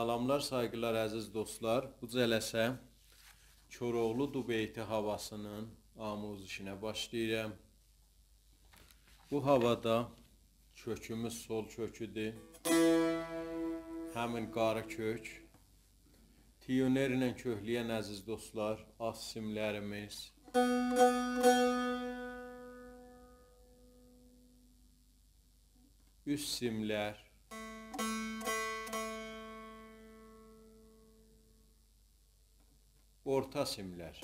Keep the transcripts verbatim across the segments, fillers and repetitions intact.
سلاملار، سایغیلار، عزیز دوستلار. بو جلسه کوراوغلو دو بیتی هاواسینین آموزشینه باشلاییرام. بو هاوادا کؤکوموز سل کؤکودور. همین قاری کؤک. تیونر ایله کؤکله‌ین، عزیز دوستلار، آس سیملریمیز، اوست سیملر، اورتا سیملر.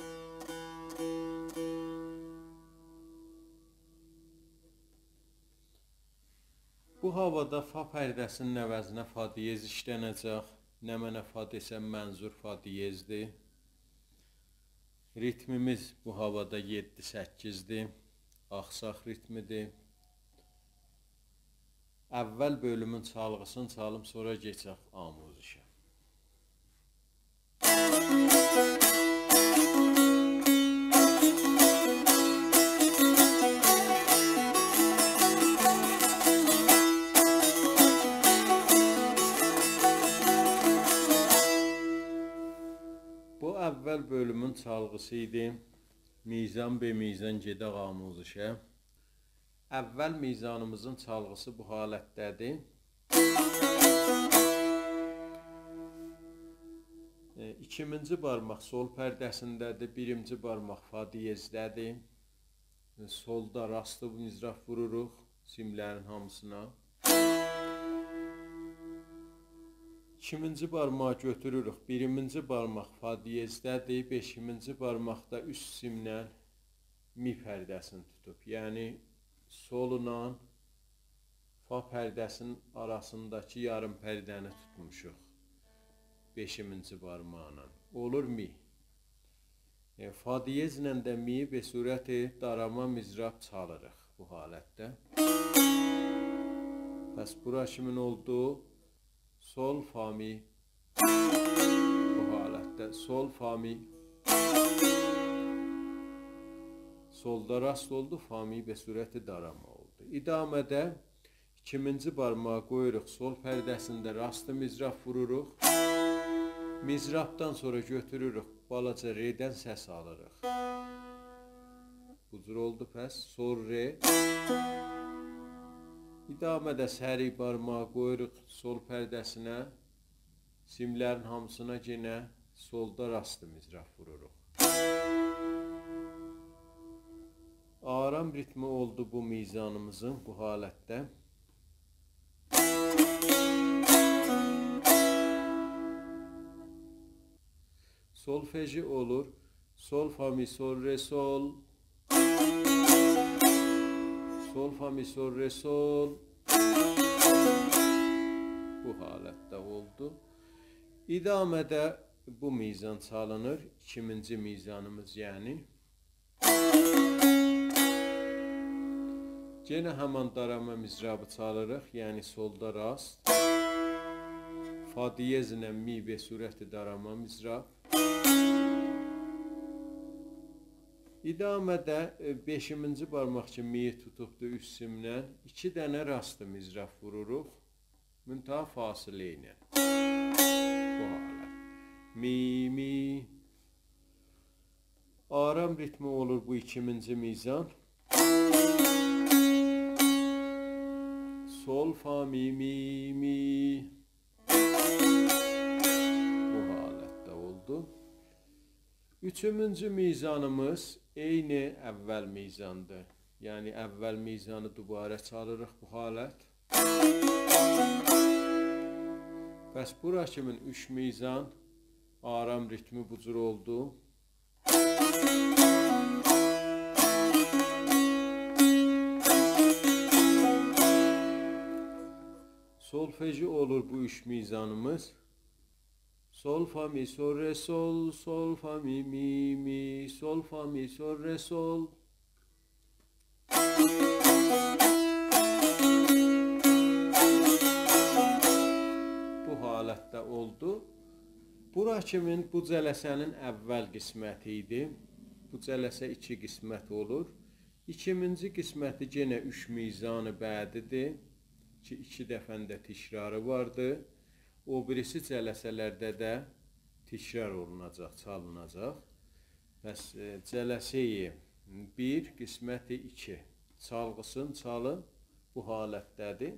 بو هاوادا فا پرده‌سینین عوضینه فا دیز ایشلنه‌جک. نمنه فا دئسم، منظور فا دیزدیر. ریتمیمیز بو هاوادا یئددی سککیزدیر. آخساق ریتمیدیر. اول بؤلومون چالغیسینی چالیم، سونرا کئچک آموزشه. بو اول بؤلومون چالغیسی ایدی. میزان به میزان گئدک آموزشه. اول میزانیمیزین چالغیسی بو حالتده‌دیر. ائ، ایکیمینجی بارماق سل پرده‌سینده‌دیر، بیرینجی بارماق فا دیزده‌دیر. ائ، سلدا راست مضراب ووروروق سیملرین هامیسینا. ایکیمینجی بارماغی گؤتوروروک، بیرینجی بارماق فا دیزده‌دیر، بئشیمینجی بارماق دا اوست سیمله می پرده‌سینی توتوب. یعنی سل‌لا فا پرده‌سینین آراسینداکی یاریم پرده‌نی توتموشوق بئشیمینجی بارماقلا. اولور می. ائ، فا دیزله ده می به صورت داراما مضراب چالیریق بو حالتده. پس بورا کیمین اولدو؟ سل، فا، می. بو حالتده سل، فا، می. سلدا راست اولدو، فا، می به صورت داراما اولدو. ادامه‌ده ایکیمینجی بارماغی قویوروق سل پرده‌سینده، راست مضراب ووروروق. مضرابدان سونرا گؤتوروروک، بالاجا رئدن سس آلیریق. بو جور اولدو پس، سل، رئ. ادامه‌ده سریع بارماغی قویوروق سل پرده‌سینه. سیملرین هامیسینا یئنه سلدا راست مضراب ووروروق. آرام ریتمی اولدو بو میزانیمیزین بو حالتده. سولفژی اولور سل، فا، می، سل، رئ، سل. سل، فا، می، سل، رئ، سل. بو حالتده اولدو. ادامه‌ده بو میزان چالینیر. ایکیمینجی میزانیمیز یعنی. یئنه همان داراما مضرابی چالیریق، یعنی سلدا راست. فا دیزله می به صورت داراما مضراب. ادامه‌ده، ائ، بئشیمینجی بارماق کی می‌یی توتوبدو اوست سیمله، ایکی دنه راست مضراب ووروروق. منتها فاصله ایله. بو حالت. می، می. آرام ریتمی اولور بو ایکیمینجی میزان. سل، فا، می، می، می. بو حالتده اولدو. اوچومونجو میزانیمیز عینی اول میزاندیر. یعنی اول میزانی دوباره چالیریق بو حالت. پس بورا کیمین اوچ میزان آرام ریتمی بو جور اولدو. سولفژی اولور بو اوچ میزانیمیز. سل، فا، می، سل، رئ، سل، سل، فا، می، می، می، سل، فا، می، سل، رئ، سل. بو حالتده اولدو. بورا کیمین بو جلسه‌نین اول قسمتی ایدی. بو جلسه ایکی قسمت اولور. ایکیمینجی قسمتی یئنه اوچ میزان بعدی‌دیر کی، ایکی دفعه‌نین ده تکراری واردی. او بیریسی جلسه‌لرده ده تکرار اولوناجاق، چالیناجاق. پس، ائ، جلسه‌ی بیر، قسمت ایکی. چالغیسین چالین، بو حالتده‌دیر.